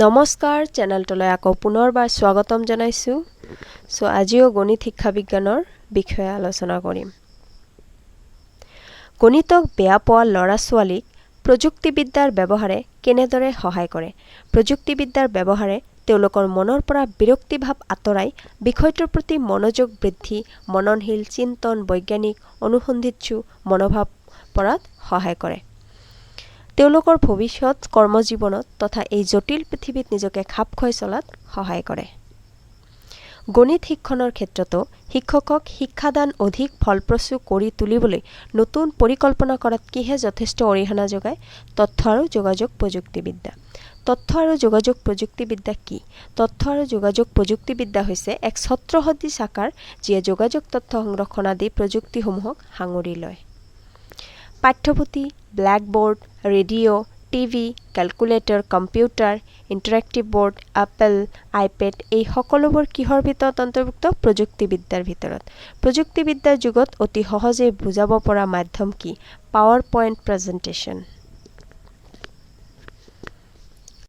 নমস্কাৰ, চেনেলটোলৈ আকৌ পুনৰবাৰ স্বাগতম জনাইছোঁ। চ' আজিও গণিত শিক্ষা বিজ্ঞানৰ বিষয়ে আলোচনা কৰিম। গণিতক বেয়া পোৱা ল'ৰা ছোৱালীক প্ৰযুক্তিবিদ্যাৰ ব্যৱহাৰে কেনেদৰে সহায় কৰে? প্ৰযুক্তিবিদ্যাৰ ব্যৱহাৰে তেওঁলোকৰ মনৰ পৰা বিৰক্তিভাৱ আঁতৰাই বিষয়টোৰ প্ৰতি মনোযোগ বৃদ্ধি, মননশীল চিন্তন, বৈজ্ঞানিক অনুসন্ধিৎসু মনোভাৱ পৰাত সহায় কৰে। তেওঁলোকৰ ভৱিষ্যত কৰ্মজীৱনত তথা এই জটিল পৃথিৱীত নিজকে খাপ খুৱাই চলাত সহায় কৰে। গণিত শিক্ষণৰ ক্ষেত্ৰতো শিক্ষকক শিক্ষাদান অধিক ফলপ্ৰসূ কৰি তুলিবলৈ নতুন পৰিকল্পনা কৰাত কিহে যথেষ্ট অৰিহণা যোগায়? তথ্য আৰু যোগাযোগ প্ৰযুক্তিবিদ্যা। তথ্য আৰু যোগাযোগ প্ৰযুক্তিবিদ্যা কি? তথ্য আৰু যোগাযোগ প্ৰযুক্তিবিদ্যা হৈছে এক ছত্ৰসদৃশ আকাৰ, যিয়ে যোগাযোগ, তথ্য সংৰক্ষণ আদি প্ৰযুক্তিসমূহক সাঙুৰি লয়। পাঠ্যপুথি, blackboard, radio, TV, calculator, computer, interactive board, Apple iPad, এই সকলোবোৰ কিহৰ ভিতৰত অন্তৰ্ভুক্ত? প্ৰযুক্তিবিদ্যাৰ ভিতৰত। প্ৰযুক্তিবিদ্যাৰ যুগত অতি সহজে বুজাব পৰা মাধ্যম কি? Power point presentation.